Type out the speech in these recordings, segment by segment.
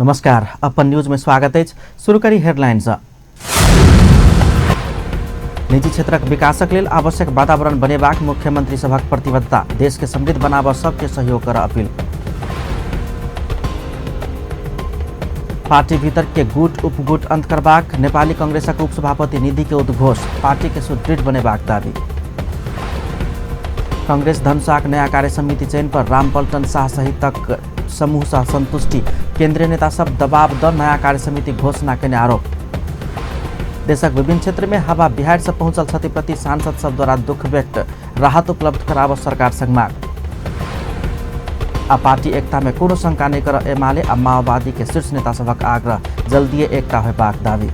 नमस्कार, अपन न्यूज में स्वागत अछि। शुरू करी हेडलाइन सँ। निजी क्षेत्रक विकासक लेल आवश्यक वातावरण बनेबाक मुख्यमंत्री सभक प्रतिबद्धता, देश के समृद्ध बनाबऽ सबके सहयोग कर अपील। पार्टी भीतर के गुट उपगुट अंत करबाक नेपाली कांग्रेसक उपसभापति निधि के उद्घोष, पार्टी के सुदृढ़ बनेबाक दावी। कांग्रेस धनुषाक नया कार्य समिति चयन पर रामपल्टन शाह सहितक समूह सँ संतुष्टि, केंद्रीय नेता सब दबाव द नया कार्य समिति घोषणा केने आरोप। देशक विभिन्न क्षेत्र में हवा बिहार से पहुंचल क्षतिप्रति सांसद सब द्वारा दुख व्यक्त, राहत उपलब्ध कराब सरकार संग मांग। आ पार्टी एकता में कोनो शंका नहीं कर एमाले आ माओवादी के शीर्ष नेता सभक आग्रह, जल्दीए एकता होयबाक दावी।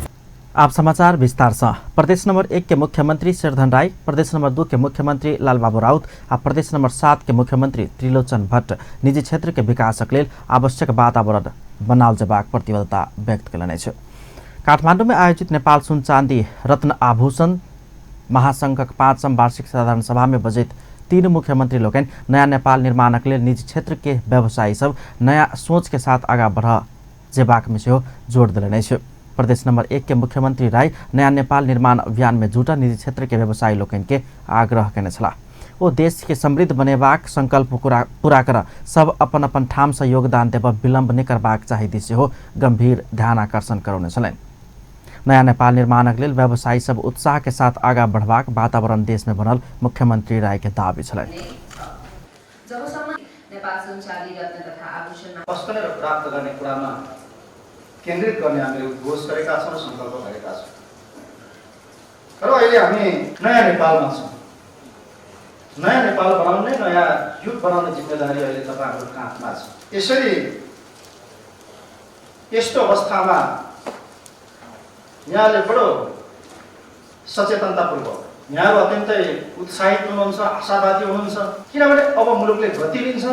आप समाचार विस्तार से। प्रदेश नंबर 1 के मुख्यमंत्री शेरधन राय, प्रदेश नंबर 2 के मुख्यमंत्री लालबाबू राउत आ प्रदेश नंबर 7 के मुख्यमंत्री त्रिलोचन भट्ट निजी क्षेत्र के विकासक लेल आवश्यक वातावरण बनाओल जेबाक प्रतिबद्धता व्यक्त कयलनि अछि। काठमांडू में आयोजित नेपाल सुन चांदी रत्न आभूषण महासंघक 5म वार्षिक साधारण सभा में बजैत तीन मुख्यमंत्री लोकनि नया नेपाल निर्माणक लेल निजी क्षेत्र के व्यवसायी सब नया सोच के साथ आगा बढ़ जेबाक में सेहो जोर देलनि अछि। प्रदेश नंबर 1 के मुख्यमंत्री राय नया नेपाल निर्माण अभियान में जुटल निजी क्षेत्र के व्यवसायी लोकनि के आग्रह केने छलाह। ओ देश के समृद्ध बनेबाक संकल्प पूरा कर सब अपन अपन ठाम से योगदान देबऽ विलंब नहि करबाक चाही दिस सेहो गंभीर ध्यान आकर्षण करौने छलनि। नया नेपाल निर्माणक लेल व्यवसायी सब उत्साह के साथ आगा बढ़बाक वातावरण देश में बनल मुख्यमंत्री राय के दावी छलनि। पस्कने र प्राप्त गर्ने कुरामा केन्द्रित गर्ने हामीले उद्घोष गरेका छौँ, सङ्कल्प गरेका छौँ। तर अहिले हामी नयाँ नेपालमा छौँ। नयाँ नेपाल बनाउने, नयाँ युग बनाउने जिम्मेदारी अहिले तपाईँहरूको काँधमा छ। यसरी यस्तो अवस्थामा यहाँले बडो सचेतनतापूर्वक, यहाँहरू अत्यन्तै उत्साहित हुनुहुन्छ, आशावादी हुनुहुन्छ, किनभने अब मुलुकले गति लिन्छ,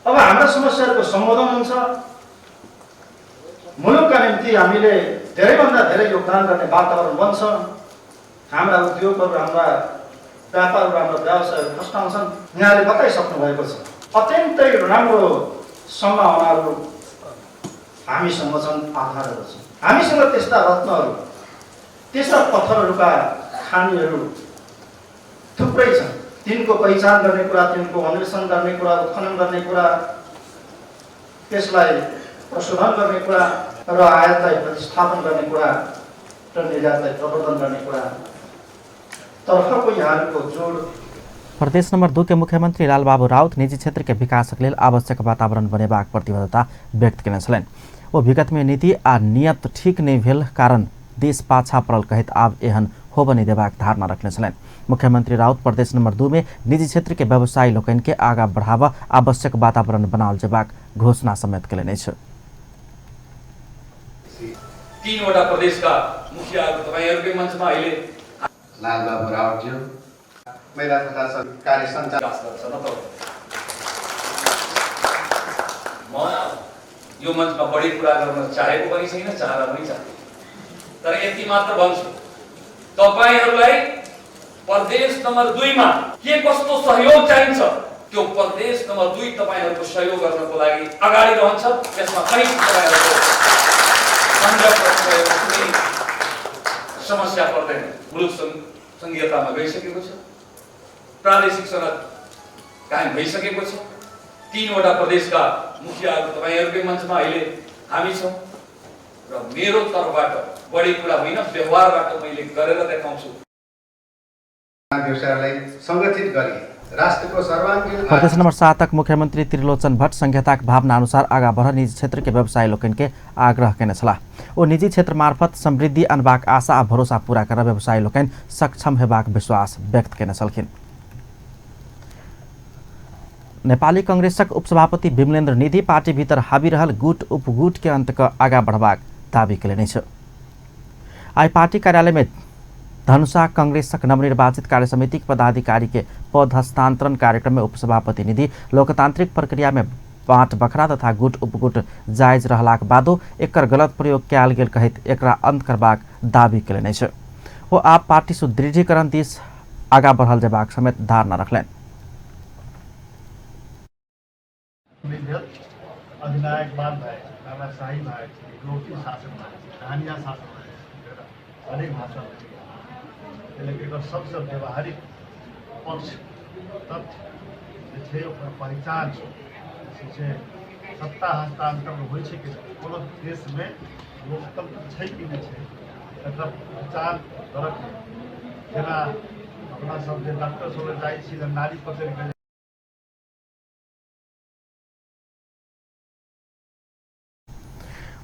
अब हाम्रा समस्याहरूको सम्बोधन हुन्छ, मुलुकका निम्ति हामीले धेरैभन्दा धेरै योगदान गर्ने वातावरण बन्छ, हाम्रा उद्योगहरू, हाम्रा व्यापारहरू, हाम्रा व्यवसायहरू फस्टाउँछन्। यहाँले बताइसक्नु भएको छ, अत्यन्तै राम्रो सम्भावनाहरू हामीसँग छन्, आधारहरू छन्। हामीसँग त्यस्ता रत्नहरू, त्यस्ता पत्थरहरूका खानीहरू थुप्रै छन्। तिनको पहिचान गर्ने कुरा, तिनको अन्वेषण गर्ने कुरा, उत्खनन गर्ने कुरा, त्यसलाई प्रशोधन गर्ने कुरा र आयातलाई प्रतिस्थापन गर्ने कुरा र निर्यातलाई प्रवर्धन गर्ने कुरा तर्फको यहाँहरूको जोड। प्रदेश नंबर 2 के मुख्यमंत्री लालबाबू राउत निजी क्षेत्र के विकासक लेल आवश्यक वातावरण बनेबाक प्रतिबद्धता व्यक्त केने छलनि। ओ विगत में नीति आ नियत ठीक नहि भेल कारण देश पाछा पड़ल कहैत आब एहन होबऽ नहि देबाक धारणा रखने छलनि। मुख्यमंत्री राउत प्रदेश नंबर 2 में निजी क्षेत्र के व्यवसायी लोकनि के आगा बढ़ाबऽ आवश्यक वातावरण बनाओल जेबाक घोषणा समेत केलनि अछि। 3वटा प्रदेशका मुखियाहरू तपाईँहरूकै मञ्चमा अहिले लालबाबु राउतज्यू, महिला तथा कार्य सञ्चालन विकास गर्छ न त। म यो मञ्चमा बढी कुरा गर्न चाहेको पनि छैन, चाहँदा पनि चाहदिनँ, तर यति मात्र भन्छु, तपाईँहरूलाई प्रदेश नम्बर 2 मा के कस्तो सहयोग चाहिन्छ त्यो प्रदेश नम्बर 2 तपाईँहरूको सहयोग गर्नको लागि अगाडि रहन्छ। त्यसमा कहीँ तपाईँहरूको कुनै समस्या पर्दैन। मुलुक सङ्घीयतामा गइसकेको छ, प्रादेशिक सनद कायम भइसकेको छ। 3वटा प्रदेशका मुखियाहरू तपाईँहरूकै मञ्चमा अहिले हामी छौँ र मेरो तर्फबाट बढी कुरा होइन, व्यवहारबाट मैले गरेर देखाउँछु। व्यवसायलाई सङ्गठित गरी राष्ट्रको सर्वाङ्गीण प्रदेश नंबर 7 मुख्यमंत्री त्रिलोचन भट्ट संहिताक भावना अनुसार आगा बढ़ निजी क्षेत्र के व्यवसायी लोकनि के आग्रह केने छलाह। ओ निजी क्षेत्र मार्फत समृद्धि अनबाक आशा आ भरोसा पूरा कर व्यवसायी लोकनि सक्षम हेबाक विश्वास व्यक्त केने छलखिन। नेपाली कांग्रेसक उपसभापति विमलेन्द्र निधि पार्टी भीतर हावी रहल गुट उपगुट के अंत क आगा बढ़बाक दावी केलनि अछि। आइ पार्टी कार्यालय में धनुषा कांग्रेसक नवनिर्वाचित कार्यसमितिक पदाधिकारी के पद हस्तांतरण कार्यक्रम में उपसभापति निधि लोकतांत्रिक प्रक्रिया में बाँट बखरा तथा गुट उपगुट जायज रहलाक बादो एकर गलत प्रयोग कयल गेल कहैत एकरा अंत करबाक दावी केलनि अछि। ओ आब पार्टी सुदृढ़ीकरण दिस आगा बढ़ल जेबाक समेत धारणा रखलनि। अधिनायकवाद भए छै, तानाशाही भए छै, इकलौती शासन भए छै, कहानिया शासन भए छै, अनेक भाषा लेकिन एकर सबसँ व्यवहारिक पक्ष तथ्य जे छै ओकर पहिचान से छै सत्ता हस्तान्तरण होइ छै कि नहि, कोनो देशमे लोकतंत्र छै कि नहि छै तकर पहिचान करक। जेना अपना सब जे डॉक्टर सब जाइ छी तऽ नाड़ी पकड़ि कऽ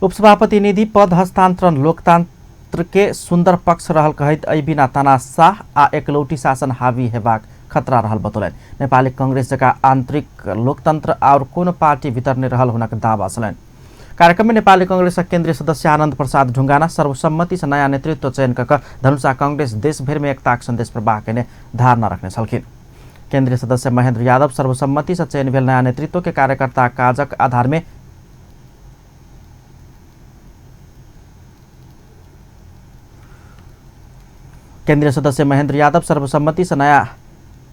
उपसभापति निधि पद हस्तान्तरण लोकतंत्र के सुंदर पक्ष रहल कहैत एहि बिना तानाशाह आ एकलौटी शासन हावी हेबाक खतरा रहल बतौलनि। नेपाली कांग्रेस जकाँ आंतरिक लोकतंत्र और कोनो पार्टी भीतर नहि रहल हुनक दावा छलनि। कार्यक्रम में नेपाली कांग्रेसक केंद्रीय सदस्य आनंद प्रसाद ढुंगाना सर्वसम्मति से नयाँ नेतृत्व चयन कऽ धनुषा कांग्रेस देशभरि में एकताक संदेश प्रवाह कयने धारणा रखने छलखिन। केंद्रीय सदस्य महेंद्र यादव सर्वसम्मति से चयन भेल नयाँ नेतृत्व के कार्यकर्ता काजक आधार में केंद्रीय सदस्य महेंद्र यादव सर्वसम्मति से नया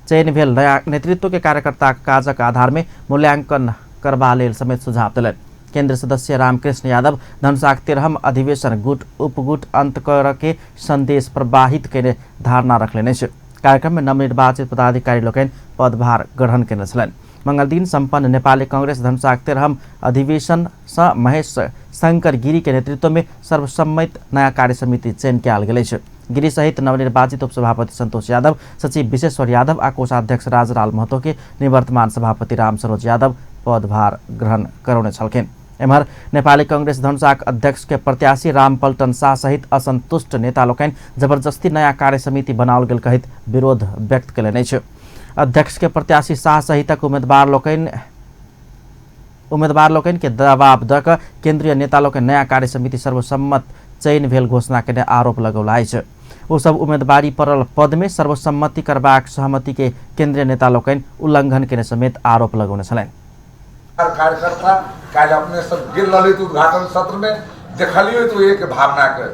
चयन भेल नया नेतृत्व के कार्यकर्ता काजक आधार में मूल्यांकन करबा लेल समेत सुझाव देलनि। केंद्रीय सदस्य रामकृष्ण यादव धनुषाक 13म अधिवेशन गुट उपगुट अंत कर के संदेश प्रवाहित कयने धारणा रखलनि अछि। कार्यक्रम में नवनिर्वाचित पदाधिकारी लोकनि पदभार ग्रहण कयने छलनि। मंगलदिन सम्पन्न नेपाली कांग्रेस धनुषाक 13म अधिवेशन सँ महेश शंकर गिरी के नेतृत्व में सर्वसम्मत नया कार्यसमिति चयन कयल गेल अछि। गिरी सहित नवनिर्वाचित उपसभापति संतोष यादव, सचिव विशेश्वर यादव आ कोषाध्यक्ष राजलाल महतो के निवर्तमान सभापति राम सरोज यादव पदभार ग्रहण करौने छलखिन। एम्हर नेपाली कांग्रेस धनुषाक अध्यक्ष के प्रत्याशी राम पल्टन शाह सहित असंतुष्ट नेता लोकनि जबरदस्ती नया कार्यसमिति बनाओल गेल कहैत विरोध व्यक्त कयलनि अछि। अध्यक्ष के प्रत्याशी शाह सहितक उम्मीदवार लोकनि के दबाव दऽ कऽ केंद्रीय नेता लोकनि नया कार्यसमिति सर्वसम्मत चयन भेल घोषणा कयने आरोप लगौला अछि। ओ सब उम्मीदवारी पड़ल पद में सर्वसम्मति करबाक सहमति के केंद्रीय नेता लोकनि उल्लंघन केने समेत आरोप लगौने छलनि। कार्यकर्ता काल्हि अपने सब गेल रहली उद्घाटन सत्र में देखलियै तो एक भावना के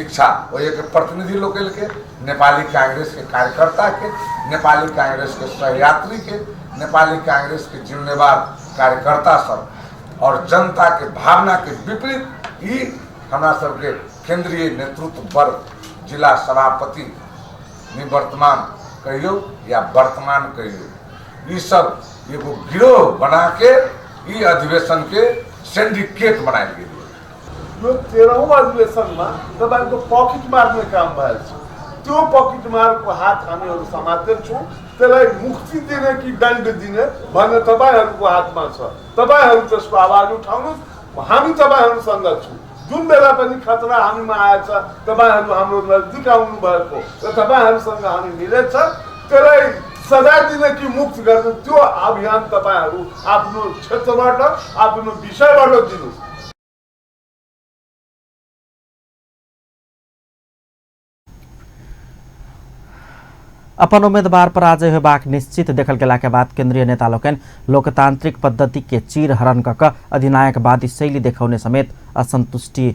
इच्छा एक प्रतिनिधि लोकनि के, नेपाली कांग्रेस के कार्यकर्ता के, नेपाली कांग्रेस के सहयात्री के, नेपाली कांग्रेस के जिम्मेवार कार्यकर्ता सब और जनता के भावना के विपरीत ई हमरा सबके केंद्रीय नेतृत्व वर्ग जिला सभापति निवर्तमान कहियो या वर्तमान कहियो ई सब एगो गिरोह बना के ई अधिवेशन के सिंडिकेट बनायल गेल। यो 13औं अधिवेशनमा तपाईको पकेट मार्ने काम भएको छ। त्यो पकेट मारको हात हामीहरू समातेर छौँ। त्यसलाई मुक्ति दिने कि दण्ड दिने भन्ने तपाईहरूको हातमा छ। तपाईहरू त्यसको आवाज उठाउनुहोस्, हामी तपाईहरूसँग छौँ। जुन बेला पनि खतरा हामीमा आएछ तपाईहरू हाम्रो नजदिक आउनु भएको र तपाईहरूसँग हामी मिलेछ। त्यसलाई सजाय दिने कि मुक्त गर्ने त्यो अभियान तपाईहरू आफ्नो क्षेत्रबाट आफ्नो विषयबाट दिनुहोस्। अपन उम्मीदवार पराजय होबाक निश्चित देखल गेला के बाद केंद्रीय नेता लोकनि लोकतांत्रिक पद्धति के चीर हरण कऽ कऽ अधिनायकवादी शैली देखौने समेत असंतुष्टि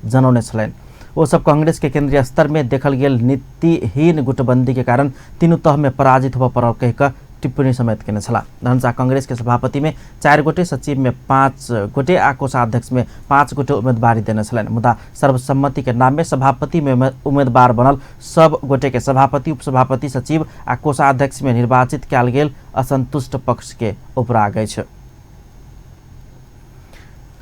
जनौने छलनि। ओ सब कांग्रेस के केंद्रीय स्तर में देखल गेल नीतिहीन गुटबंदी के कारण तीनू तह में पराजित होबय पड़ल कहि कऽ टिप्पणी समेत केने छलाह। धनुषा कांग्रेस के सभापति में 4 गोटे, सचिव में 5 गोटे आ कोषाध्यक्ष में 5 गोटे उम्मीदवारी देने छलनि। मुदा सर्वसम्मति के नाम में सभापति में उम्मीदवार बनल सब गोटे के सभापति, उपसभापति, सचिव आ कोषाध्यक्ष में निर्वाचित कयल गेल असंतुष्ट पक्ष के उपराग अछि।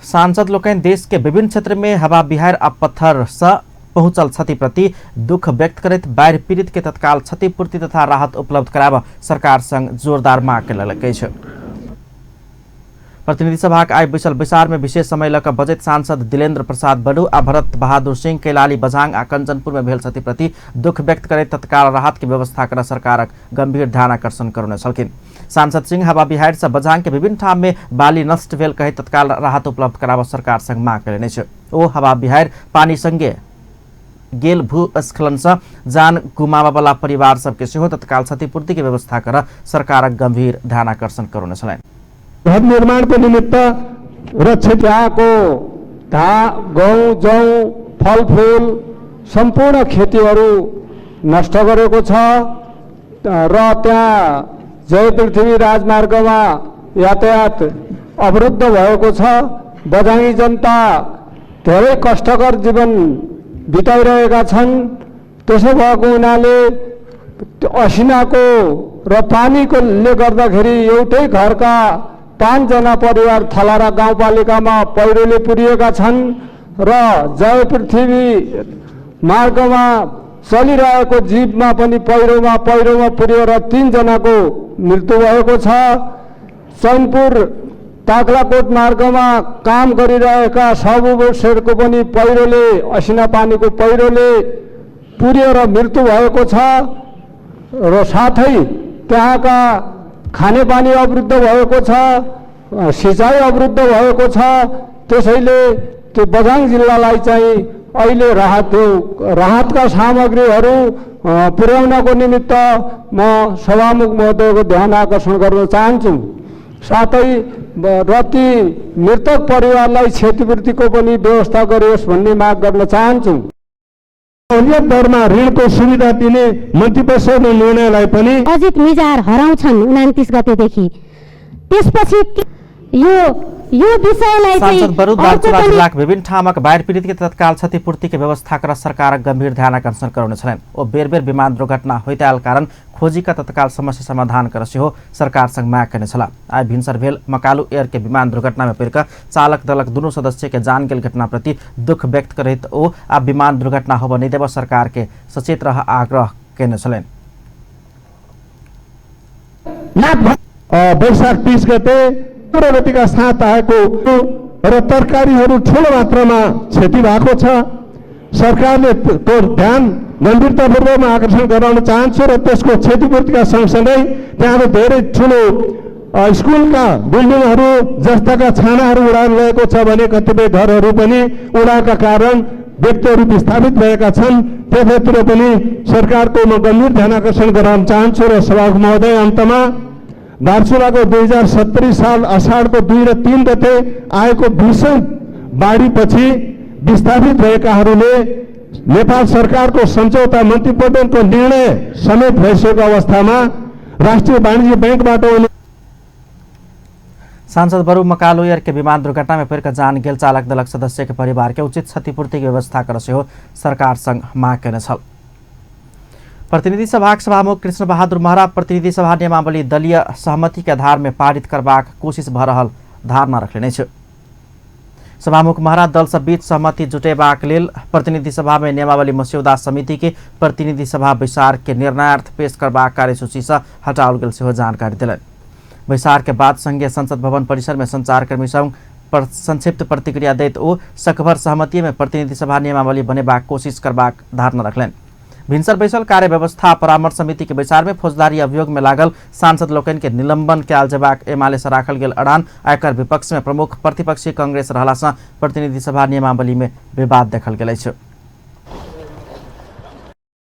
सांसद लोकनि देश के विभिन्न क्षेत्र में हवा बिहार आ पत्थर से पहुंचल क्षति प्रति दुख व्यक्त करैत बाढ़ि पीड़ित के तत्काल क्षतिपूर्ति तथा राहत उपलब्ध कराबऽ सरकार संग जोरदार मांग कयलक अछि। प्रतिनिधि सभाक आइ बैसल बैसार में विशेष समय लऽ कऽ बजैत सांसद दिलेन्द्र प्रसाद बडू आ भरत बहादुर सिंह कैलाली, बझांग आ कंचनपुर में भेल क्षति प्रति दुख व्यक्त करैत तत्काल राहत के व्यवस्था कर सरकारक गंभीर ध्यान आकर्षण करौने छलखिन। सांसद सिंह हवा बिहार से बझांग के विभिन्न ठाम में बाली नष्ट भेल कहैत तत्काल राहत उपलब्ध कराबऽ सरकार संग मांग कयलनि अछि। ओ हवा बिहार पानी संगे गेल भूस्खलन से जान गुमाबऽ परिवार सबके सेहो तत्काल क्षतिपूर्ति के व्यवस्था कर सरकारक गंभीर ध्यान आकर्षण करौने छलनि। घर निर्माणको निमित्त र क्षेत्र आएको गहुँ, जौ, फलफुल सम्पूर्ण खेतीहरू नष्ट गरेको छ र त्यहाँ जय पृथ्वी राजमार्गमा यातायात अवरुद्ध भएको छ। बझाङ्गी जनता धेरै कष्टकर जीवन बिताइरहेका छन्। त्यसो भएको हुनाले असिनाको र पानीकोले गर्दाखेरि एउटै घरका 5 जना परिवार थलारा गाउँपालिकामा पहिरोले पुरिएका छन् र जय पृथ्वी मार्गमा चलिरहेको जीपमा पनि पहिरोमा पुरिएर 3 जनाको मृत्यु भएको छ। चैनपुर ताक्लाकोट मार्गमा काम गरिरहेका सबुबसेरको पनि पहिरोले, असिना पानीको पहिरोले पुरिएर मृत्यु भएको छ र साथै त्यहाँका खानेपानी अवरुद्ध भएको छ, सिँचाइ अवरुद्ध भएको छ। त्यसैले त्यो बझाङ जिल्लालाई चाहिँ अहिले राहतका सामग्रीहरू पुर्याउनको निमित्त म सभामुख महोदयको ध्यान आकर्षण गर्न चाहन्छु। साथै र ती मृतक परिवारलाई क्षतिपूर्तिको पनि व्यवस्था गरियोस् भन्ने माग गर्न चाहन्छु। सहुलियत दरमा ऋणको सुविधा दिने मन्त्री परिषदको निर्णयलाई पनि अजित मिजार हराउँछन् 29 गतेदेखि। त्यसपछि यो यो विषयलाई सांसद बरु दार्चुला जिल्लाको विभिन्न ठाउँमा बाढी पीडित के तत्काल क्षतिपूर्ति के व्यवस्था कर सरकार गंभीर ध्यान आकर्षण गराउने छन्। ओ बेर बेर विमान दुर्घटना होइत आयल कारण खोजीका तत्काल समस्या समाधान कर सेहो सरकारसँग माग करने छला। आइ भिन्सर भेल मकालु एयर के विमान दुर्घटना में पड़िक चालक दलक दुनू सदस्य के जान गेल घटना प्रति दुख व्यक्त करैत ओ आब विमान दुर्घटना होबय नहि देब सरकार के सचेत रह आग्रह केने छलनि। वैशाख 30 गते गतिका साथ आएको र तरकारीहरू ठुलो मात्रामा क्षति भएको छ। सरकारले ध्यान गम्भीरतापूर्वक आकर्षण गराउन चाहन्छु र त्यसको क्षतिपूर्तिका सँगसँगै त्यहाँको धेरै ठुलो स्कुलका बिल्डिङहरू जस्ताका छानाहरू उडाएर लगेको छ भने कतिपय घरहरू पनि उडाएका कारण व्यक्तिहरू विस्थापित भएका छन्। त्यतातिर पनि सरकारको म गम्भीर ध्यान आकर्षण गराउन चाहन्छु र सभामुख महोदय, अन्तमा दार्चुलाको 2070 साल अषाढको 2 र 3 गते आएको भीषण बाढीपछि विस्थापित भएकाहरूले नेपाल सरकारको सम्झौता मन्त्रीपरिषदको निर्णय समेत भइसकेको अवस्थामा राष्ट्रिय वाणिज्य बैंकबाट सांसद बरु मकालु एयर के विमान दुर्घटना में पड़िक जान गेल चालक दलक सदस्य के परिवार के उचित क्षतिपूर्ति के व्यवस्था कर सेहो सरकारसँग माग केने छल। प्रतिनिधि सभाक सभामुख कृष्ण बहादुर महरा प्रतिनिधि सभा नियमावली दलीय सहमति के आधार में पारित करबाक कोशिश भ रहल धारणा रखने अछि। सभामुख महरा दल सब बीच सहमति जुटेबाक लेल प्रतिनिधि सभा में नियमावली मस्यौदा समिति के प्रतिनिधि सभा बैसार के निर्णयार्थ पेश करबाक कार्यसूची से हटाओल गेल सेहो जानकारी देलनि। बैसार के बाद संघीय संसद भवन परिसर में संचारकर्मी संग संक्षिप्त प्रतिक्रिया दैत ओ सकभर सहमति में प्रतिनिधि सभा नियमावली बनेबाक कोशिश करबाक धारणा रखलनि। भिनसर बैसल कार्य व्यवस्था परामर्श समिति के बैसार में फौजदारी अभियोग में लागल सांसद लोकनि के निलंबन कयल जेबाक एमाले से राखल गेल अड़ान आ एकर विपक्ष में प्रमुख प्रतिपक्षी कांग्रेस रहला सँ प्रतिनिधि सभा नियमावली में विवाद देखल गेल अछि।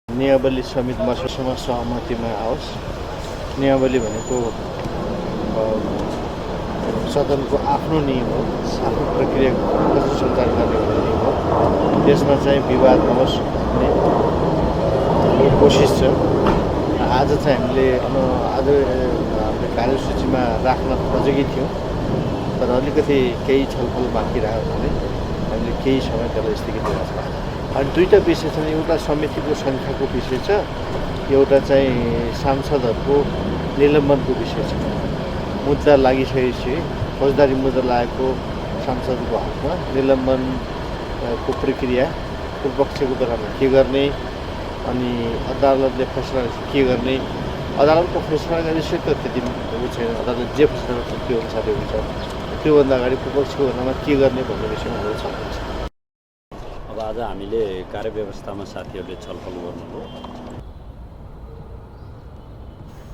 नियमावली समिति मसौदामा सहमतिमा आओस्। नियमावली भनेको सदनको आफ्नो नियम हो, आफ्नो प्रक्रिया कसरी सञ्चालन गर्ने भन्ने नियम हो। त्यसमा चाहिँ विवाद नहोस् भन्ने हाम्रो कोसिस छ। आज चाहिँ हामीले आज हामीले कार्यसूचीमा राख्न खोजेकै थियौँ, तर अलिकति केही छलफल बाँकी रह्यो हुनाले हामीले केही समय त्यसलाई स्थगित गरेका छौँ। अनि दुईवटा विषय छन्, एउटा समितिको सङ्ख्याको विषय छ, एउटा चाहिँ सांसदहरूको निलम्बनको विषय छ। मुद्दा लागिसकेपछि फौजदारी मुद्दा लागेको सांसदको हकमा निलम्बनको प्रक्रिया पूर्वपक्षको बेलामा के गर्ने अनि अदालतले फैसला के गर्ने, अदालतको फैसला गरेपछि त त्यति उ छैन, अदालतले जे फैसला गर्छ त्यो अनुसारले हुन्छ। त्योभन्दा अगाडि पूर्वपक्षको बेलामा के गर्ने भन्ने विषयमा हाम्रो छलफल छ। अब आज हामीले कार्यव्यवस्थामा साथीहरूले छलफल गर्नुभयो।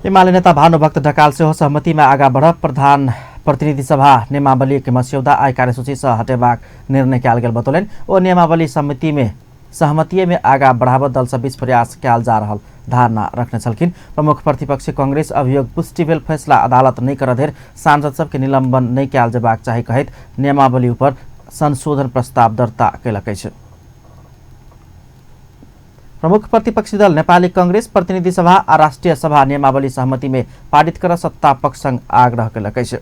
एमाले नेता भानुभक्त ढकाल सेहो सहमतिमा आगा बढ़ प्रधान प्रतिनिधि सभा नियमावली के मस्यौदा आइ कार्यसूची से हटेबाक निर्णय कयल गेल बतौलनि। ओ नियमावली समिति में सहमति में आगा बढ़ाव दल सब बीच प्रयास कयल जा रहल धारणा रखने छलखिन। प्रमुख प्रतिपक्षी कांग्रेस अभियोग पुष्टि भेल फैसला अदालत नहि करऽ धरि सांसद सबके निलंबन नहि कयल जेबाक चाही कहैत नियमावली ऊपर संशोधन प्रस्ताव दर्ता कयलक अछि। प्रमुख प्रतिपक्षी दल नेपाली कांग्रेस प्रतिनिधि सभा आ राष्ट्रिय सभा नियमावली सहमति में पारित कर सत्ता पक्ष संग आग्रह कयलक अछि।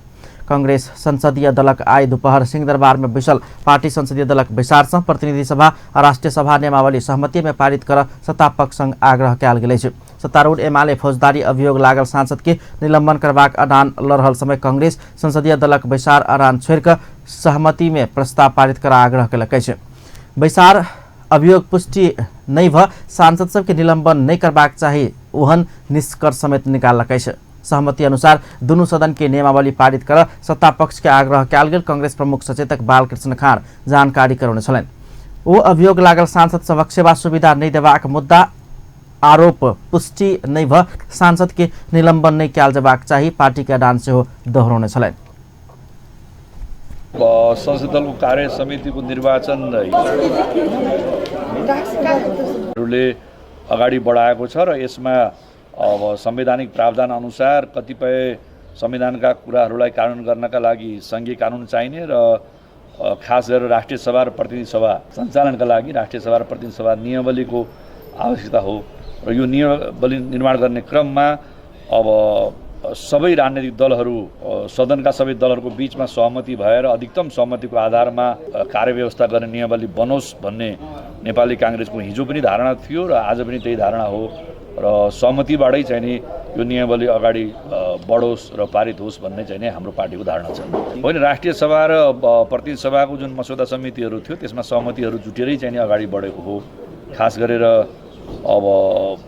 कांग्रेस संसदीय दलक आइ दुपहर सिंहदरबार में बैसल पार्टी संसदीय दलक बैसार सँ प्रतिनिधि सभा आ राष्ट्रिय सभा नियमावली सहमति में पारित कर सत्तापक्ष संग आग्रह कयल गेल अछि। सत्तारूढ़ एमाले फौजदारी अभियोग लागल सांसद के निलंबन करबाक अडान लऽ रहल समय कांग्रेस संसदीय दलक बैसार अडान छोड़ि कऽ सहमति में प्रस्ताव पारित कर आग्रह कयलक अछि। बैसार अभियोग पुष्टि नहि भऽ सांसद सबके निलंबन नहि करबाक चाही ओहन निष्कर्ष समेत निकाललक अछि। सहमति अनुसार दुनू सदन के नियमावली पारित कर सत्ता पक्ष के आग्रह कयल गेल कांग्रेस प्रमुख सचेतक बालकृष्ण खाँड जानकारी करौने छलनि। ओ अभियोग लागल सांसद सभक सेवा सुविधा नहि देबाक मुद्दा आरोप पुष्टि नहि भऽ सांसद के निलंबन नहि कयल जेबाक चाही पार्टी के अडान सेहो दोहरौने छलनि। संसदीय दलको कार्य समितिको निर्वाचन ले अगाडि बढाएको छ र यसमा अब संवैधानिक प्रावधान अनुसार कतिपय संविधानका कुराहरूलाई कार्यान्वयन गर्नका लागि सङ्घीय कानुन चाहिने र खास गरेर राष्ट्रिय सभा र प्रतिनिधि सभा सञ्चालनका लागि राष्ट्रिय सभा र प्रतिनिधि सभा नियमावलीको आवश्यकता हो र यो नियमावली निर्माण गर्ने क्रममा अब सबै राजनीतिक दलहरू सदनका सबै दलहरूको बिचमा सहमति भएर अधिकतम सहमतिको आधारमा कार्यव्यवस्था गर्ने नियमावली बनोस् भन्ने नेपाली काङ्ग्रेसको हिजो पनि धारणा थियो र आज पनि त्यही धारणा हो र सहमतिबाटै चाहिँ नि यो नियमावली अगाडि बढोस् र पारित होस् भन्ने चाहिँ नि हाम्रो पार्टीको धारणा छ। होइन, राष्ट्रिय सभा र प्रतिनिधि सभाको जुन मसौदा समितिहरू थियो त्यसमा सहमतिहरू जुटेरै चाहिँ नि अगाडि बढेको हो। खास गरेर अब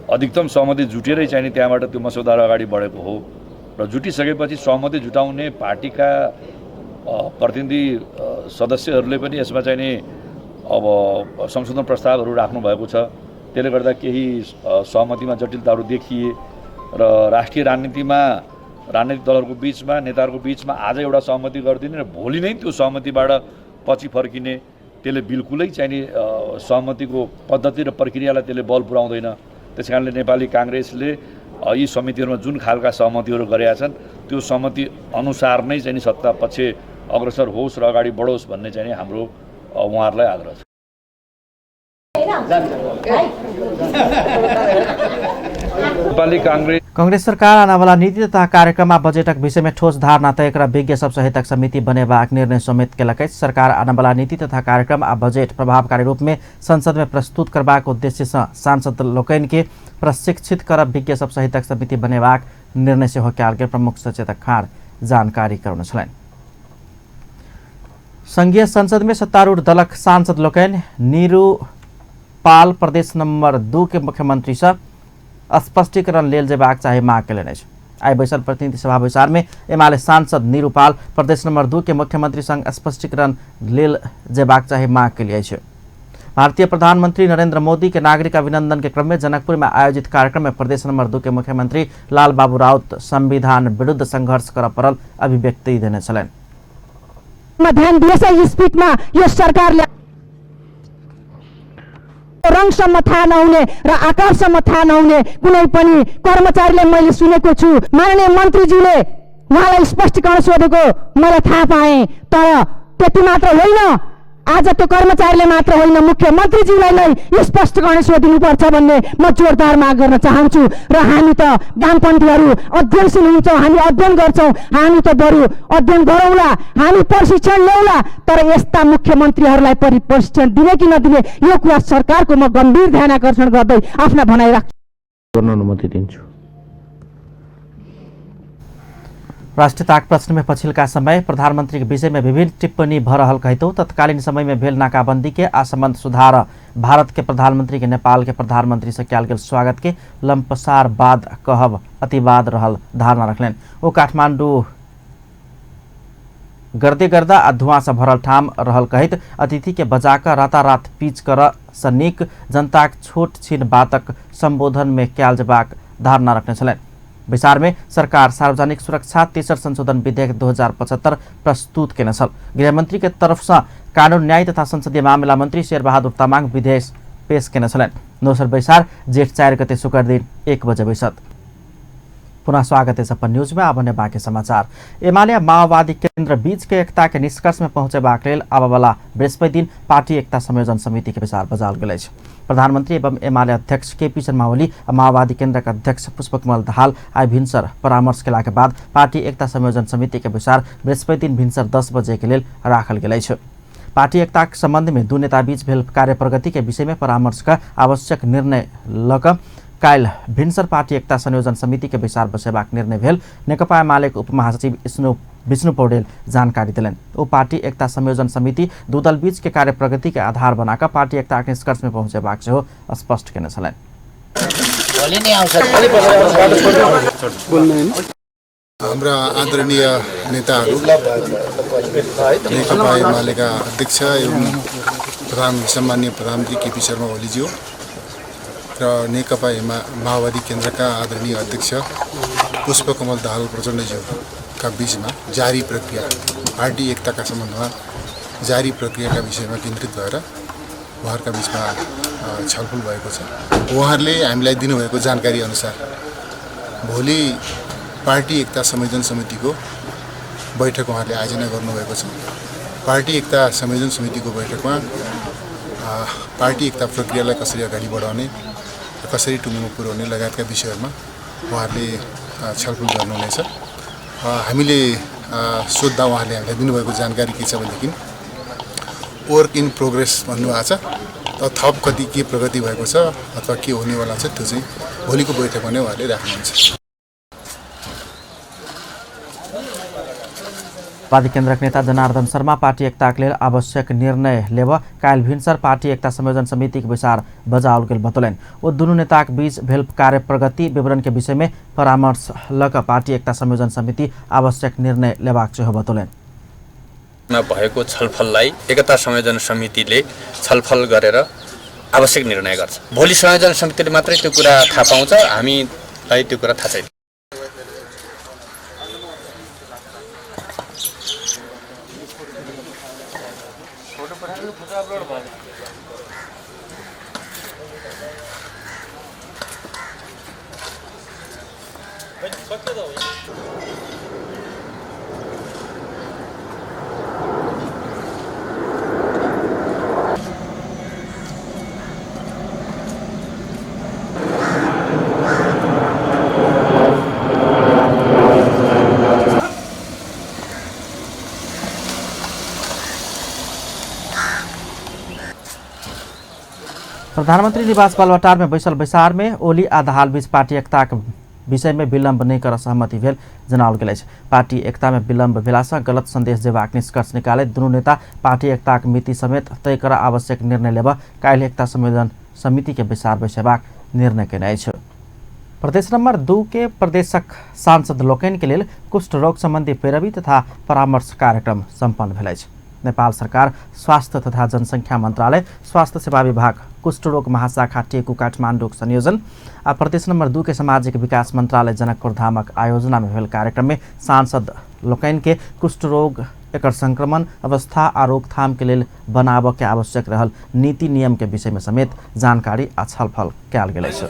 अधिकतम सहमति जुटेरै चाहिँ नि त्यहाँबाट त्यो मसौदाहरू अगाडि बढेको हो र जुटिसकेपछि सहमति जुटाउने पार्टीका प्रतिनिधि सदस्यहरूले पनि यसमा चाहिँ नि अब संशोधन प्रस्तावहरू राख्नुभएको छ। त्यसले गर्दा केही सहमतिमा जटिलताहरू देखिए र राष्ट्रिय राजनीतिमा राजनीतिक दलहरूको बिचमा नेताहरूको बिचमा आज एउटा सहमति गरिदिने र भोलि नै त्यो सहमतिबाट पछि फर्किने त्यसले बिल्कुलै चाहिँ नि सहमतिको पद्धति र प्रक्रियालाई त्यसले बल पुर्याउँदैन। त्यस कारणले नेपाली काङ्ग्रेसले यी समितिहरूमा जुन खालका सहमतिहरू गरेका छन् त्यो सहमति अनुसार नै चाहिँ नि सत्ता पक्ष अग्रसर होस् र अगाडि बढोस् भन्ने चाहिँ नि हाम्रो उहाँहरूलाई आग्रह छ। नेपाली कांग्रेस सरकार आनावाला नीति तथा कार्यक्रममा बजेटक विषयमा ठोस धारणा तय कर विज्ञ सब सहितक समिति बनेबाक निर्णय समेत केलक अछि। सरकार आनावाला नीति तथा कार्यक्रम आ बजेट प्रभावकारी रूपमे संसद में प्रस्तुत करबाक उद्देश्य सँ सांसद लोकनि के प्रशिक्षित कर विज्ञ सब सहितक समिति बनेबाक निर्णय सेहो कयल गेल प्रमुख सचेतक खाँड जानकारी करौने छलनि। संघीय संसद में सत्तारूढ़ दलक सांसद लोकनि नीरू पाल प्रदेश नंबर 2 के मुख्यमंत्री सँ स्पष्टीकरण लेल जेबाक चाही माग केलनि अछि। आइ बैसल प्रतिनिधि सभा बैसार में एमाले सांसद नीरू पाल प्रदेश नंबर 2 के मुख्यमंत्री संग स्पष्टीकरण लेल जेबाक चाही माग केली अछि। भारतीय प्रधानमंत्री नरेंद्र मोदी के नागरिक अभिनंदन के क्रम में जनकपुर में आयोजित कार्यक्रम में प्रदेश नंबर 2 के मुख्यमंत्री लाल बाबू राउत संविधान विरुद्ध संघर्ष कर पड़ल अभिव्यक्ति देने छलनि। ध्यान दिएछ स्पिडमा यो सरकारले रङसम्म थाहा नहुने र आकारसम्म थाहा नहुने कुनै पनि कर्मचारीले मैले सुनेको छु माननीय मन्त्रीज्यूले उहाँलाई स्पष्टीकरण सोधेको मैले थाहा पाएँ, तर त्यति मात्र होइन, आज त्यो कर्मचारीले मात्र होइन मुख्यमन्त्रीज्यूलाई नै स्पष्टीकरण सोधिनुपर्छ भन्ने म जोरदार माग गर्न चाहन्छु। र हामी त वामपन्थीहरू अध्ययनशील हुन्छौँ, हामी अध्ययन गर्छौँ, हामी त बरु अध्ययन गरौँला, हामी प्रशिक्षण ल्याउला, तर यस्ता मुख्यमन्त्रीहरूलाई प्रशिक्षण दिने कि नदिने यो कुरा सरकारको म गम्भीर ध्यान आकर्षण गर्दै आफ्ना भनाइ राख्छु। गर्न अनुमति दिन्छु। राष्ट्रियताक प्रश्न में पछिल्का समय प्रधानमंत्री के विषय में विभिन्न टिप्पणी भ रहल कहितो तत्कालीन समय में भेल नाकाबंदी के आ संबंध सुधार भारत के प्रधानमंत्री के नेपाल के प्रधानमंत्री से कयल गेल स्वागत के लंपसारवाद कहब अतिवाद रहल धारणा रखलनि। ओ काठमांडू गर्दे गर्दा आ धुआं से भरल ठाम रहल कहैत अतिथि के बजाकर रातारात पीच कर सँ नीक जनताक छोट छिन बातक संबोधन में कयल जेबाक धारणा रखने छलनि। बैसार में सरकार सार्वजनिक सुरक्षा तेसर संशोधन विधेयक 2075 प्रस्तुत केने छल। गृहमंत्री के तरफ से कानून न्याय तथा संसदीय मामिला मंत्री शेरबहादुर तामाङ विधेयक पेश केने छलनि। दोसर बैसार जेठ 4 गते शुक्र दिन 1 बजे बैसत। पुनः स्वागत है अपन न्यूज में। अब बाँकी समाचार। एमाले माओवादी केंद्र बीच के एकता के निष्कर्ष में पहुंचेबाक लेल आबयवला बृहस्पति दिन पार्टी एकता संयोजन समिति के बैसार बजाओल गेल अछि। प्रधानमन्त्री एवं एमाले अध्यक्ष केपी शर्मा ओली आ माओवादी केन्द्रका अध्यक्ष पुष्पकमल दाहाल आइ भिन्सर परामर्श केलाके बाद पार्टी एकता संयोजन समिति के बैसार बृहस्पति दिन भिन्सर 10 बजे के लेल राखल गेल अछि। पार्टी एकताक सम्बन्ध में दू नेता बीच भेल कार्य प्रगति के विषय में परामर्श क आवश्यक निर्णय लऽ कऽ काल्हि भिन्सर पार्टी एकता संयोजन समिति के बैसार बसेबाक निर्णय भेल नेकपा एमालेक उपमहासचिव विष्णु पौडेल जानकारी देलनि। ओ पार्टी एकता संयोजन समिति दू दल बीच के कार्य प्रगति के आधार बनाकऽ पार्टी एकताक निष्कर्ष में पहुँचेबाक सेहो स्पष्ट केने छलनि। हाम्रा आदरणीय नेताहरू नेकपा एमालेका अध्यक्ष एवं सम्माननीय प्रधानमन्त्री केपी शर्मा ओलीज्यू र नेकपा माओवादी केन्द्रका आदरणीय अध्यक्ष पुष्पकमल दाहाल प्रचण्डज्यूका बीचमा जारी प्रक्रिया पार्टी एकताका सम्बन्धमा जारी प्रक्रियाका विषयमा केन्द्रित भएर उहाँहरूका बीचमा छलफल भएको छ। उहाँहरूले हामीलाई दिनुभएको जानकारी अनुसार भोलि पार्टी एकता संयोजन समितिको बैठक उहाँहरूले आयोजना गर्नुभएको छ। पार्टी एकता संयोजन समितिको बैठकमा पार्टी एकता प्रक्रियालाई कसरी अगाडि बढाउने र कसरी टुङ्गोमा पुर्याउने लगायतका विषयहरूमा उहाँहरूले छलफल गर्नुहुनेछ। हामीले सोद्धा उहाँहरूले हामीलाई दिनुभएको जानकारी के छ भनेदेखि वर्क इन प्रोग्रेस भन्नुभएको छ। थप कति के प्रगति भएको छ अथवा के हुनेवाला छ त्यो चाहिँ भोलिको बैठकमा नै उहाँहरूले राख्नुहुन्छ। माओवादी केन्द्रक नेता जनार्दन शर्मा पार्टी एकताक लेल आवश्यक निर्णय लेब काल्हि भिन्सर पार्टी एकता संयोजन समितिक बैसार बजाओल गेल बतौलनि। ओ दुनू नेताक बीच भेल कार्य प्रगति विवरण के विषय में परामर्श लऽ कऽ पार्टी एकता संयोजन समिति आवश्यक निर्णय लेबाक सेहो बतौलनि। भएको छलफललाई एकता संयोजन समितिले छलफल गरेर आवश्यक निर्णय गर्छ। भोलि संयोजन समितिले मात्रै त्यो कुरा थाहा पाउँछ, हामीलाई त्यो कुरा थाहा छैन। प्रधानमन्त्री निवास बालुवाटार में बैसल बैसार में ओली आ दाहाल बीच पार्टी एकताक विषय में विलम्ब नहि कर सहमति भेल जनाओल गेल अछि। पार्टी एकता में विलम्ब भेलासँ गलत संदेश देबाक निष्कर्ष निकालैत दुनू नेता पार्टी एकताक मिति समेत तय कर आवश्यक निर्णय लेब काल्हि एकता संयोजन समिति के बैसार बैसेबाक निर्णय केने अछि। प्रदेश नंबर 2 के प्रदेशक सांसद लोकनि के लेल कुष्ठ रोग संबंधी पैरवी तथा परामर्श कार्यक्रम सम्पन्न भेल अछि। नेपाल सरकार स्वास्थ्य तथा जनसंख्या मन्त्रालय स्वास्थ्य सेवा विभाग कुष्ठरोग महाशाखा टेकु काठमाडौँक संयोजन आ प्रदेश नंबर 2 के सामाजिक विकास मन्त्रालय जनकपुर धामक आयोजना में भेल कार्यक्रम में सांसद लोकनि के कुष्ठरोग एकर संक्रमण अवस्था आ रोकथाम के लेल बनाबऽ के आवश्यक रहल नीति नियम के विषय में समेत जानकारी आ छलफल कयल गेल अछि।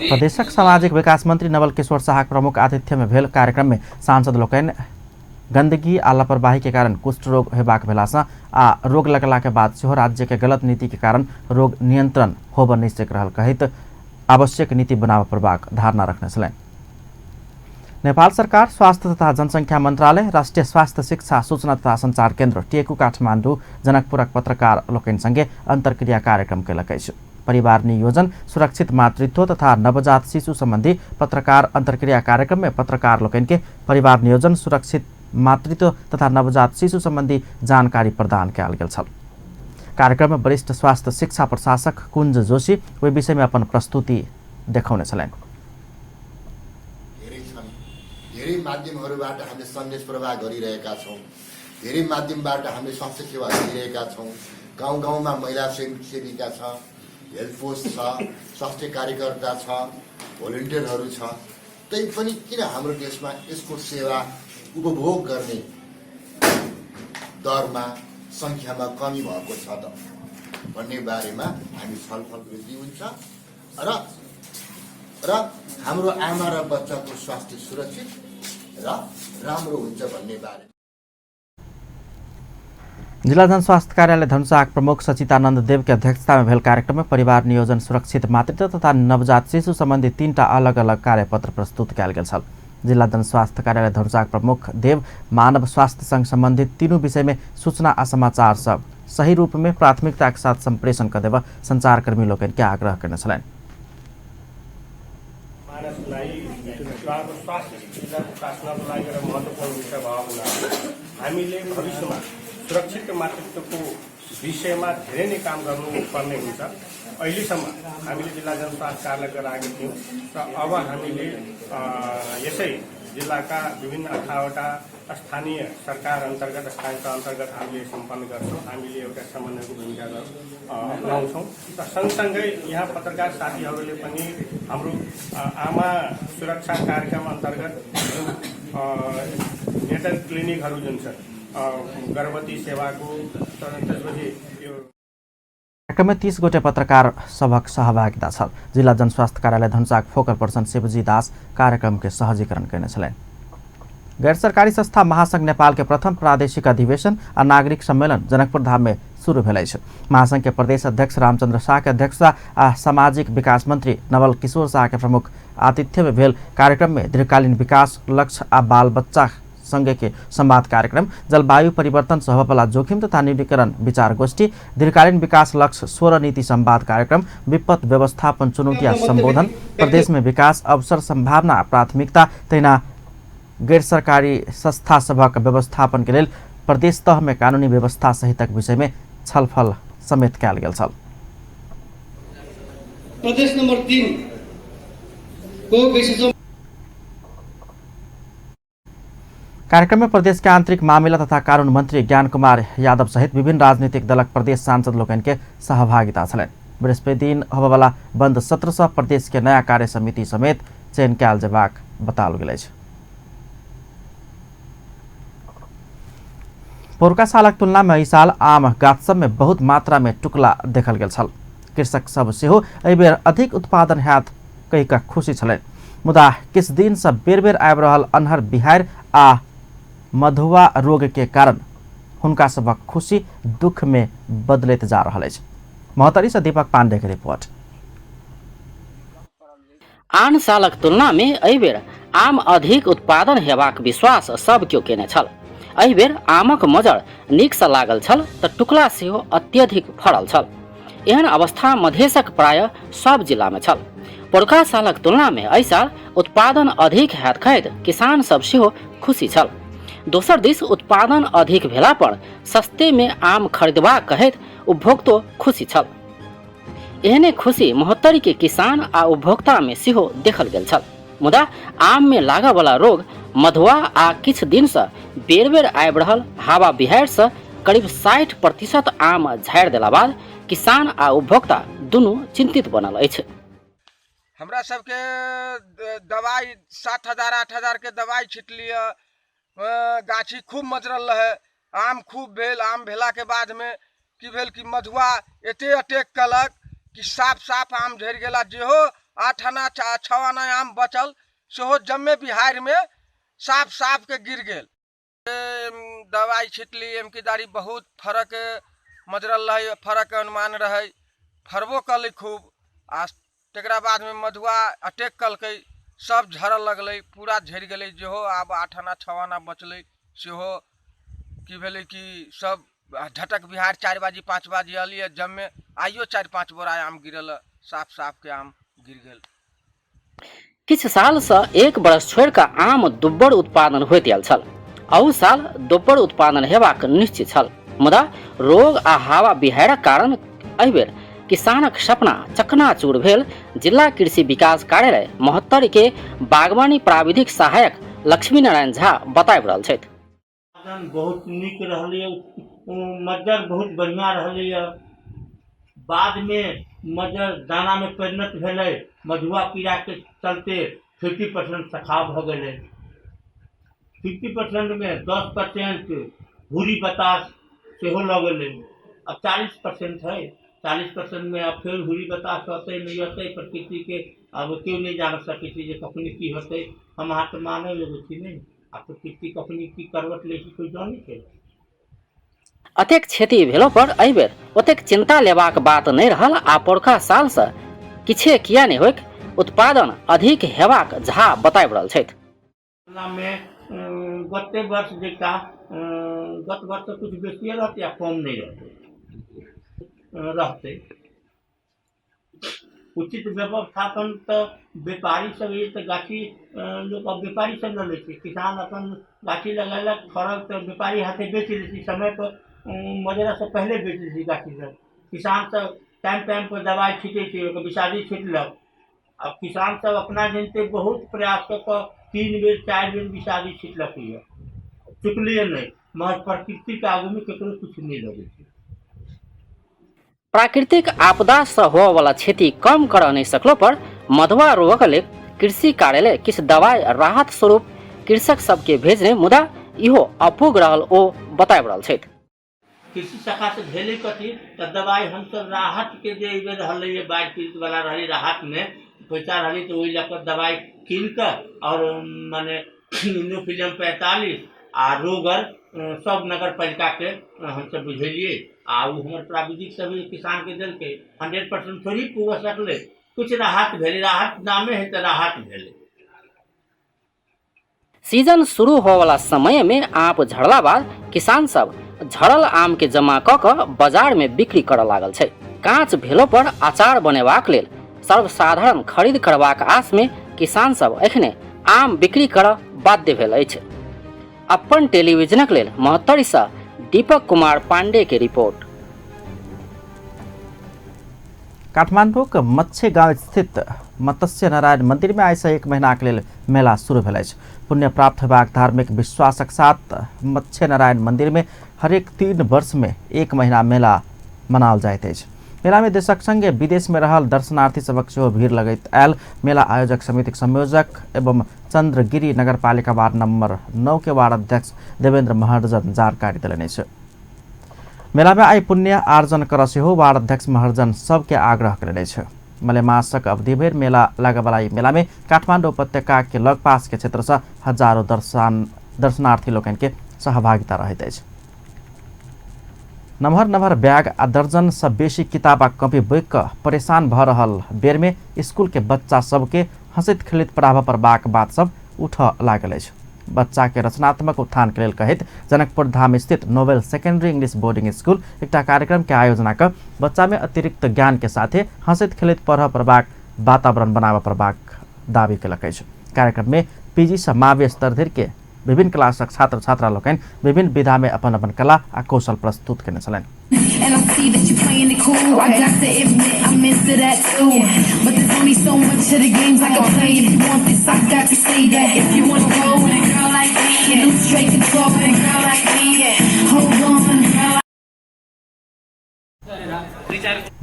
प्रदेशक सामाजिक विकास मंत्री नवल किशोर शाहक प्रमुख आतिथ्य में भेल कार्यक्रम में सांसद लोकनि गंदगी आ लापरवाही के कारण कुष्ठ रोग हेबाक भेलासँ आ रोग लगला के बाद सेहो राज्य के गलत नीति के कारण रोग नियंत्रण होबऽ नहि सकि रहल कहैत आवश्यक नीति बनाबऽ पड़बाक धारणा रखने छलनि। नेपाल सरकार स्वास्थ्य तथा जनसंख्या मन्त्रालय राष्ट्रिय स्वास्थ्य शिक्षा सूचना तथा संचार केन्द्र टेकु काठमाडौँ जनकपुरक पत्रकार लोकनि संगे अन्तर्क्रिया कार्यक्रम कयलक अछि। परिवार नियोजन सुरक्षित मातृत्व तथा नवजात शिशु सम्बन्धी पत्रकार अन्तर्क्रिया कार्यक्रम में पत्रकार लोकनि के परिवार नियोजन सुरक्षित मातृत्व तथा नवजात शिशु सम्बन्धी जानकारी प्रदान कयल गेल छल। कार्यक्रम में वरिष्ठ स्वास्थ्य शिक्षा प्रशासक कुंज जोशी ओहि विषय में अपन प्रस्तुति देखौने छलनि। धेरै माध्यमहरूबाट हामीले सन्देश प्रवाह गरिरहेका छौँ, धेरै माध्यमबाट हामीले स्वास्थ्य सेवा दिइरहेका छौँ। गाउँ गाउँमा महिला सेविका छ, हेल्थ पोस्ट छ, स्वास्थ्य कार्यकर्ता छ, भोलिन्टियरहरू छ, तैपनि किन हाम्रो देशमा यसको सेवा उपभोग गर्ने दरमा सङ्ख्यामा कमी भएको छ त भन्ने बारेमा हामी छलफल वृद्धि हुन्छ र र हाम्रो आमा र बच्चाको स्वास्थ्य सुरक्षित र राम्रो हुन्छ भन्ने बारे। जिला जनस्वास्थ्य कार्यालय धनुषाक प्रमुख सचितानन्द देव के अध्यक्षता में भेल कार्यक्रम में परिवार नियोजन, सुरक्षित मातृत्व तथा नवजात शिशु संबंधी 3टा अलग अलग कार्यपत्र प्रस्तुत कयल गेल छल। जिला जनस्वास्थ्य कार्यालय धनुषाक प्रमुख देव मानव स्वास्थ्य संग संबंधित तीनों विषय में सूचना आ समाचार सब सही रूप में प्राथमिकता के साथ संप्रेषण कर देव संचारकर्मी लोकनि के आग्रह करने छलनि। हामीले भविष्यमा सुरक्षित मातृत्वको विषयमा धेरै नै काम गर्नुपर्ने हुन्छ। अहिलेसम्म हामीले जिल्ला जनस्वास्थ्य कार्यालय गरेर आएका थियौँ र अब हामीले यसै जिल्लाका विभिन्न 18वटा स्थानीय सरकार अन्तर्गत, स्थानीय तह अन्तर्गत हामीले सम्पन्न गर्छौँ। हामीले एउटा समन्वयको भूमिका अपनाउँछौँ र सँगसँगै यहाँ पत्रकार साथीहरूले पनि हाम्रो आमा सुरक्षा कार्यक्रम अन्तर्गत जुन नेटल क्लिनिकहरू जुन छ, गर्भवती सेवाको, त्यसपछि यो कार्यक्रम में 30 गोटे पत्रकार सभक सहभागिता छल। जिला जनस्वास्थ्य कार्यालय धनुषाक फोकल पर्सन शिवजी दास कार्यक्रम के सहजीकरण कयने छलनि। गैर सरकारी संस्था महासंघ नेपाल के प्रथम प्रादेशिक अधिवेशन आ नागरिक सम्मेलन जनकपुर धाम में शुरू भेल अछि। महासंघ के प्रदेश अध्यक्ष रामचंद्र शाह के अध्यक्षता आ सामाजिक विकास मंत्री नवल किशोर शाह के प्रमुख आतिथ्य में भेल कार्यक्रम में दीर्घकालीन विकास लक्ष्य आ बाल बच्चा संगे के संवाद कार्यक्रम, जलवायु परिवर्तन से होबयवला जोखिम तथा न्यूनीकरण विचार गोष्ठी, दीर्घकालीन विकास लक्ष्य 16 नीति संवाद कार्यक्रम, विपद व्यवस्थापन चुनौती संबोधन, प्रदेश में विकास अवसर संभावना प्राथमिकता तहिना गैर सरकारी संस्था सभक व्यवस्थापन के लेल प्रदेश तह में कानूनी व्यवस्था सहितक विषय में छलफल समेत कयल गेल छल। प्रदेश नंबर 3 को विशेष कार्यक्रम में प्रदेश के आंतरिक मामिला तथा कानून मंत्री ज्ञान कुमार यादव सहित विभिन्न राजनीतिक दलक प्रदेश सांसद लोकनि के सहभागिता छलनि। बृहस्पति दिन होबयवला बंद सत्र से प्रदेश के नया कार्य समिति समेत चयन कयल जेबाक बताओल गेल अछि। पोरका सालक तुलना में एहि साल आम गाछ सब में बहुत मात्रा में टुकला देखल गेल छल। कृषक सब सेहो एहि बेर अधिक उत्पादन हैत कहि कऽ खुशी छलनि। मुदा किछु दिन से बेर बेर आबि रहल अन्हर बिहार आ मधुआ रोग के कारण हुनका सभक खुशी दुख में बदलैत जा रहल अछि। महोत्तरी से दीपक पांडे के रिपोर्ट। आन सालक तुलना में एहि बेर आम अधिक उत्पादन हेबाक विश्वास सब केओ केने छल। एहि बेर आमक मजर नीकसँ लागल छल तऽ टुकला सेहो अत्यधिक फड़ल छल। एहन अवस्था मधेशक प्राय सब जिला में छल। पोरका सालक तुलना में एहि साल उत्पादन अधिक हैत खैत किसान सब सेहो खुशी छल। दोसर दिस उत्पादन अधिक भेला पर सस्ते में आम खरीदबाक कहैत उपभोक्तो खुशी छल। एहने खुशी महोत्तरी के किसान आ उपभोक्ता में सेहो देखल गेल छल। मुदा आम में लागऽ वाला रोग मधुआ आ किछु दिन से बेर बेर आबि रहल हवा बिहाड़ि से करीब 60% आम झाड़ि देला बाद किसान आ उपभोक्ता दुनू चिंतित बनल अछि। हमरा सबके दवाई 7,000 8,000 के दवाई छिटलियै, गाछी खूब मजरल रहे, आम खूब भेल। आम भेला के बाद में की भेल कि मधुआ एते अटैक कलक कि साफ साफ आम झड़ि गेला। जेहो 8 आना 6 आना आम बचल सेहो जम्मे बिहार में साफ साफ के गिर गेल। दवाई छिटली एमकी दारी बहुत फरक मजरल रहे, फरक अनुमान रहे, फरबो कलै खूब। आ तकरा बाद में मधुआ अटैक कलकै, सब झड़ऽ लगलै, पूरा झड़ि गेलै। जेहो आब 8 आना 6 आना बचलै सेहो की भेलै कि सब झटक बिहार 4 बाजी 5 बाजी अलियै जम्मे आइयो 4-5 बोरा आम गिरल, साफ साफ के आम गिर गेल। किछु साल से एक बरस छोड़ि कऽ आम दुब्बर उत्पादन होइत आयल छल। अहू साल दोब्बर उत्पादन हेबाक निश्चित छल। मुदा रोग आ हवा बिहाड़िक कारण एहि बेर किसानक सपना चकनाचूर भेल। जिला कृषि विकास कार्यालय महोत्तरी के बागवानी प्राविधिक सहायक लक्ष्मी नारायण झा बताबि रहल छथि। बहुत नीक रहलै, मज्जर बहुत बढ़िया रहलै। बाद में मज्जर दाना में परिणत भेलै, मधुआ कीड़ा के चलते 50% सखाव भऽ गेलै। 50% में 10% भूरी बतास सेहो लऽ गेलै। अब 40% है, 40% में अब फेर हुरी बतास अतै नहीं अतै, प्रकृति के आब केओ नहि जान सकै छै जे कखनी की होतै। हम अहाँ तऽ मानव एगो छी नहि, आ प्रकृति कखनी की करवट लै छै कोइ जानै छै। अतेक क्षति भेलो पर एहिबेर ओतेक चिंता लेबाक बात नहि रहल आ पौरका साल से किछे किया नहि होइक उत्पादन अधिक हेबाक झा बताबि रहल छथि। मे गते वर्ष जकाँ गत वर्ष कुछ बेसिए रहतै आ कम नहि रहतै रहतै। उचित व्यवस्थापन तऽ व्यापारी सब तऽ गाछी लोक अब व्यापारी सब लऽ लै छै। किसान अपन गाछी लगेलक, फड़ल तऽ व्यापारी हाथे बेच लै छै, समय पर मजरासँ पहिले बेच लै छै गाछी सब। किसान सब टाइम टाइम पर दबाइ छिटै छै, ओकर विषादी छिटलक। अब किसान सब अपना जनते बहुत प्रयास कऽ कऽ 3 बेर 4 बेर विषादी छिटलक यऽ, चुकलियै नहि, मगर प्रकृतिके आगूमे ककरो किछु नहि लगै छै। प्राकृतिक आपदा से होवला क्षति कम कर नहीं सकलो पर मधुआ रोगक लेल कृषि कार्यालय किछु दवाई राहत स्वरूप कृषक सबके भेजने, मुदा इहो अपूग रहल ओ बताबि रहल छथि। कृषि शाखा से भेलै कथी तऽ दवाई हमसब राहत के जे एहिबेर रहलै बाढ़ि पीड़ित वाला रहलै, राहत में पैसा रहलै तऽ ओहि लऽ कऽ दवाई कीन कऽ और माने इनोफिलियम 45 आ रोगर सब नगर पालिका के हमसब बुझेलियै आ ओ हमर प्राविधिक सब किसान के देलकै। 100% थोड़ी पूरा सकलै, कुछ राहत भेलै, राहत नामे है तऽ राहत भेलै। सीजन शुरू होवला समय में आम झड़ला बाद किसान सब झड़ल आम के जमा कऽ कऽ बाजार में बिक्री करऽ लागल छै। काँच भेलो पर अचार बनेबाक लेल सर्वसाधारण खरीद करबाक आस में किसान सब एखने आम बिक्री करऽ बाध्य भेल अछि। अपन टेलीविजनक लेल महोत्तरी सँ दीपक कुमार पांडे के रिपोर्ट। काठमांडूक मच्छे गांव स्थित मत्स्य नारायण मंदिर में आइ से 1 महीना के लेल मेला शुरू भेल अछि। पुण्य प्राप्त होबाक धार्मिक विश्वासक साथ मत्स्य नारायण मंदिर में हरेक 3 वर्ष में 1 महीना मेला मनाओल जाइत अछि। मेला में देशक संगे विदेश में रहल दर्शनार्थी सबक सेहो भीड़ लगैत आयल। मेला आयोजक समितिक संयोजक एवं चंद्रगिरी नगरपालिका वार्ड नंबर 9 के वार्ड अध्यक्ष देवेंद्र महर्जन जानकारी देलनि अछि। मेला में आइ पुण्य आर्जन कर सेहो वार्ड अध्यक्ष महर्जन सबके आग्रह कयलनि अछि। मलेमासक अवधि भरि मेला लागयवला ई मेला में काठमांडू उपत्यका के लगपास के क्षेत्र से हजारों दर्शनार्थी लोकनि के सहभागिता रहैत अछि। नमहर नमहर बैग आ दर्जन से बेसी किताब आ कॉपी बोकि कऽ परेशान भऽ रहल बेर में स्कूल के बच्चा सबके हंसैत खेलैत पढ़ाबऽ पड़बाक बात सब उठऽ लागल अछि। बच्चा के रचनात्मक उत्थान के लेल कहैत जनकपुर धाम स्थित Nobel secondary English boarding school एकटा कार्यक्रम के आयोजना कऽ बच्चा में अतिरिक्त ज्ञान के साथे हंसैत खेलैत पढ़ऽ पड़बाक वातावरण बनाबऽ पड़बाक दावी केलक अछि। कार्यक्रम में पीजी से माव्य स्तर धरि के विभिन्न क्लासक छात्र छात्रा लोकनि विभिन्न विधा में अपन अपन कला आ कौशल प्रस्तुत केने छलनि। And I see that you playing it cool. I got to admit, I'm into that too. But there's only so much of the games I can play. If you want this, I got to say that. If you wanna roll with a girl like me, lose straight control with a girl like me. Hold on.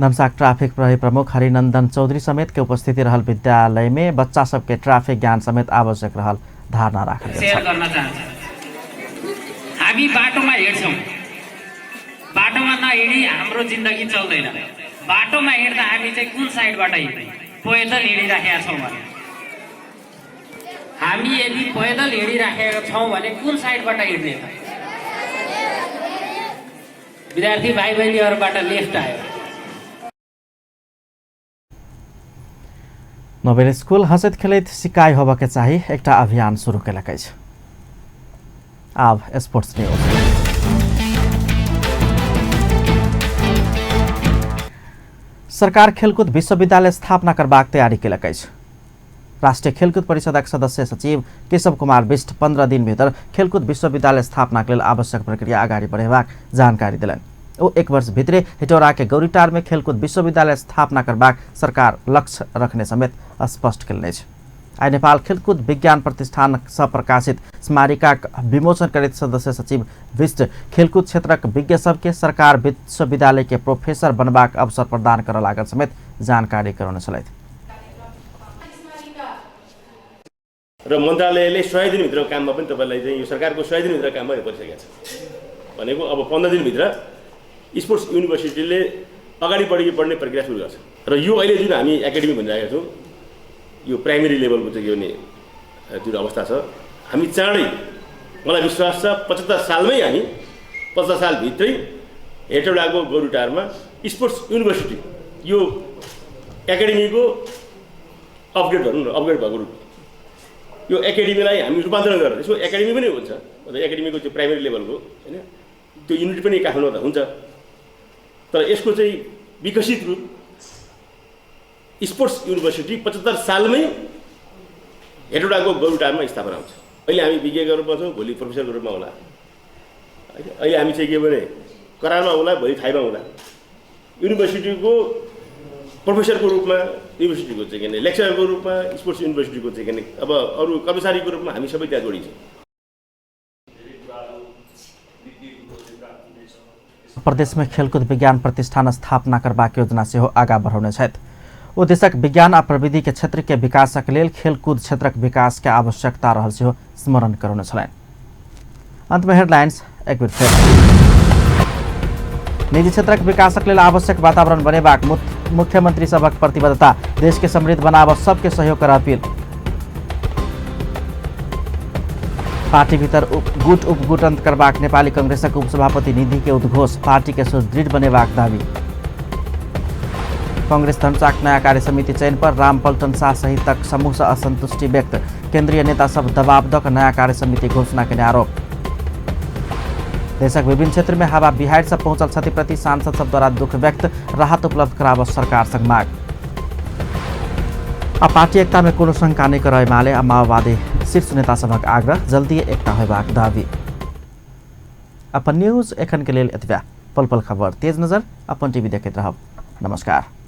धमसाक traffic प्रहरी प्रमुख हरिनंदन चौधरी समेत के उपस्थिति रहल विद्यालय में बच्चा सबके ट्राफिक ज्ञान समेत आवश्यक रहल धारणा राखल गेल शेयर छल। गर्न चाहन्छु। हामी बाटोमा हिँड्छौँ, बाटोमा नहिँडी हाम्रो जिन्दगी चल्दैन। बाटोमा हिँड्दा हामी चाहिँ कुन साइडबाट हिँड्ने? पैदल हिँडिराखेका छौँ भने, हामी यदि पैदल हिँडिराखेका छौँ भने कुन साइडबाट हिँड्ने त? विद्यार्थी भाइ बहिनीहरूबाट लेफ्ट आयो। नोबेल स्कूल हँसैत खेलैत सिकाइ होबऽ के चाही एकटा अभियान शुरू केलक अछि। आब स्पोर्ट्स न्यूज। सरकार खेलकुद विश्वविद्यालय स्थापना करबाक तैयारी केलक अछि। राष्ट्रिय खेलकुद परिषदक सदस्य सचिव केशव कुमार बिष्ट 15 दिन भीतर खेलकुद विश्वविद्यालय स्थापनाक लेल आवश्यक प्रक्रिया अगाडि बढेबाक जानकारी देलनि। ओ 1 वर्ष भित्रे हेटौँडा के गौरीटार में खेलकुद विश्वविद्यालय स्थापना करबाक सरकार लक्ष्य रखने समेत स्पष्ट केलनि अछि। आइ नेपाल खेलकुद विज्ञान प्रतिष्ठान सँ प्रकाशित स्मारिकाक विमोचन करैत सदस्य सचिव विष्ट खेलकुद क्षेत्रक विज्ञ सबके सरकार विश्वविद्यालय के प्रोफेसर बनबाक अवसर प्रदान करऽ लागल समेत जानकारी करौने छलथि। र मन्त्रालयले 100 दिनभित्र काममा पनि तपाईँलाई चाहिँ यो सरकारको 100 दिनभित्र काममा यो परिसकेको छ। भनेको अब 15 दिनभित्र स्पोर्ट्स युनिभर्सिटीले अगाडि बढी बढ्ने प्रक्रिया सुरु गर्छ। र यो अहिले जुन हामी एकाडेमी भनिरहेका छौँ यो प्राइमेरी लेभलको चाहिँ के भने त्यो अवस्था छ। हामी चाँडै, मलाई विश्वास छ 75 सालमै हामी 50 सालभित्रै हेटौडाको गोरुटारमा स्पोर्ट्स युनिभर्सिटी यो एकाडेमीको अपग्रेड भनौँ न, अपग्रेड भएको रूप यो एकाडेमीलाई हामी रूपान्तरण गरेर यसको एकाडेमी पनि हुन्छ, एकाडेमीको त्यो प्राइमेरी लेभलको होइन त्यो युनिट पनि काठमाडौँमा त हुन्छ, तर यसको चाहिँ विकसित रूप स्पोर्ट्स युनिभर्सिटी 75 सालमै हेटौडाको गोरुटारमा स्थापना हुन्छ। अहिले हामी विज्ञको रूपमा छौँ, भोलि प्रोफेसरको रूपमा होला, अहिले हामी चाहिँ के भने करारमा होला, भोलि थाइमा होला। युनिभर्सिटीको प्रोफेसरको रूपमा, युनिभर्सिटीको चाहिँ के भने लेक्चररको रूपमा, स्पोर्ट्स युनिभर्सिटीको चाहिँ के भने अब अरू कर्मचारीको रूपमा हामी सबै त्यहाँ जोडिन्छौँ। प्रदेशमे खेलकुद विज्ञान प्रतिष्ठान स्थापना करबाक योजना सेहो आगाँ बढ़ौने छथि। ओ देशक विज्ञान आ प्रविधि के क्षेत्र के विकासक लेल खेलकूद क्षेत्रक विकास के आवश्यकता रहल सेहो स्मरण करौने छलनि। अंतमे हेडलाइंस एक बेर फेर। निजी क्षेत्रक विकासक लेल आवश्यक वातावरण बनेबाक मुख्यमंत्री सभक प्रतिबद्धता, देश के समृद्ध बनाब सबके सहयोग कर अपील। पार्टी भीतर गुट उपगुट अंत करबाक नेपाली कांग्रेसक उपसभापति निधि के उद्घोष, पार्टी के सुदृढ़ बनेबाक दावी। कांग्रेस धनुषाक नया कार्य समिति चयन पर राम पल्टन शाह सहितक समूह से असंतुष्टि व्यक्त, केंद्रीय नेता सब दबाव दक नया कार्य समिति घोषणा के आरोप। देशक विभिन्न क्षेत्र में हवा बिहार से पहुंचल क्षतिप्रति सांसद सब द्वारा दुख व्यक्त, राहत उपलब्ध कराब सरकार संग माग। आ पार्टी एकता में कोनो शंका नहीं कर एमाले आ माओवादी शीर्ष नेता सभक आग्रह, जल्दी एकता होबाक दावी। अपन न्यूज एखन के लेल एतबे। पल पल खबर तेज नजर अपन टीवी देखैत रहब। नमस्कार।